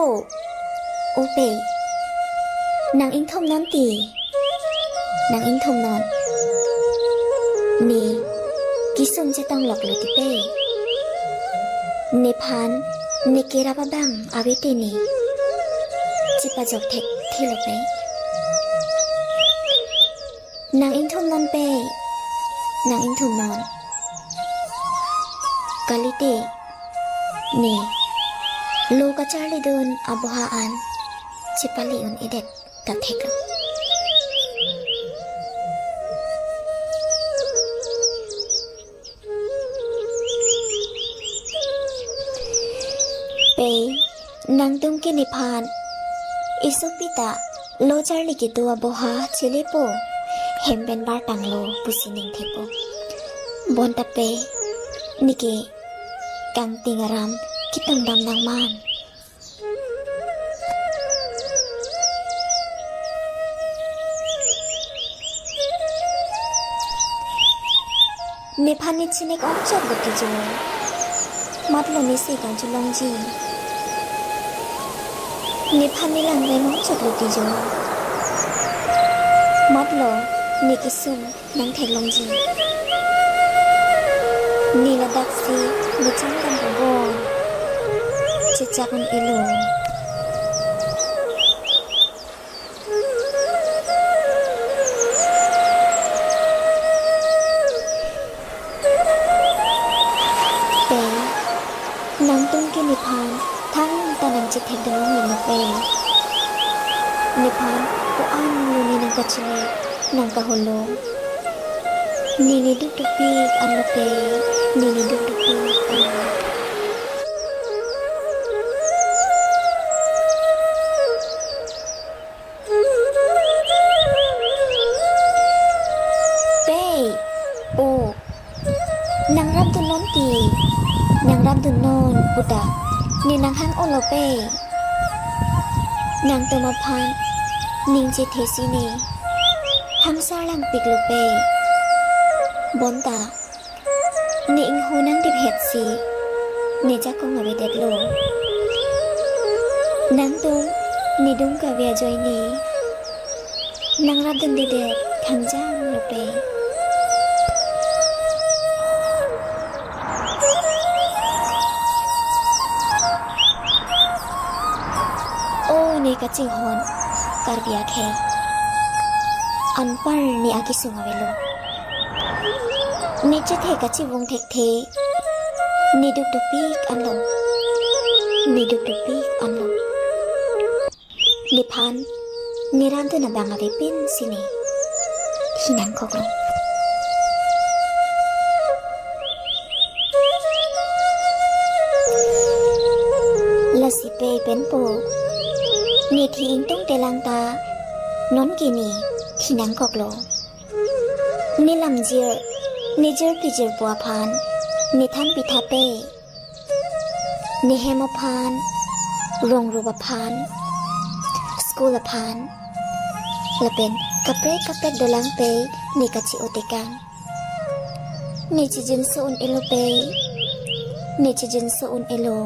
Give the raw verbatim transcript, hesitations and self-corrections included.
O, o Pei. Nang ingthum non ti. Nang ingthum non. Ne kesung chetong loklo ti Pei. Nephan ne kerap abang ave te ne chepajok thekthelo Pei. Nang ingthum non Pei. Nang ingthum non. Kalite ne lo kacharlidun aboha an chepale un-edet ta theklo. Pei, nangtum ke nephan esopi ta lo charli kedo aboha chelepo, hem pen bartanglo pusi ning thepo. Bonta Pei, neke kangting aram ketongdam nangman. Nephan ne chinek ongchotlo ti jo. Matlo ne se kangchulongji. Nephan ne langreng ongchotlo ti jo. Matlo ne kesung nangtheklongji. Ne ladaksi mechang dam pabon chechak un-elo. Pei, nangtum ke nephan thangta nangchethekdun longlelo Pei. Nephan ko-an lo ne nangkachele nangkaholo. Ne ne dukdukpik anlo Pei, ne ne dukdukpik anlo. Pei, o, nangrapdun non ti, nangrapdun non puta ne nanghang-olo Pei. Nangtum aphan ning chethesi ne hangsar langpiklo Pei. Bonta ne ingho nangdiphetsi ne jakong avedetlo. Nangtum ne dum kave ajoine nangrapdundedet khangjamlo Pei. O ne kachinghon Karbi akhei, anpar ne akesung avelo. Ne chethe kachivung thekthe, ne dukdukpik anlo. Ne dukdukpik anlo. Nephan ne ramdun abang avepinsi ne thinangkoklo. Lasi Pei pen po, ne thi ingtungtelang ta nonke ne thinangkoklo. Ne lamjir, ne jirpi jirpo aphan ne than pitha Pei. Ne hem aphan, rongrup aphan, school aphan, lapen kaprek kaprek dolang Pei ne kachi-o tekang. Ne chijinso un-elo Pei, ne chijinso un-elo.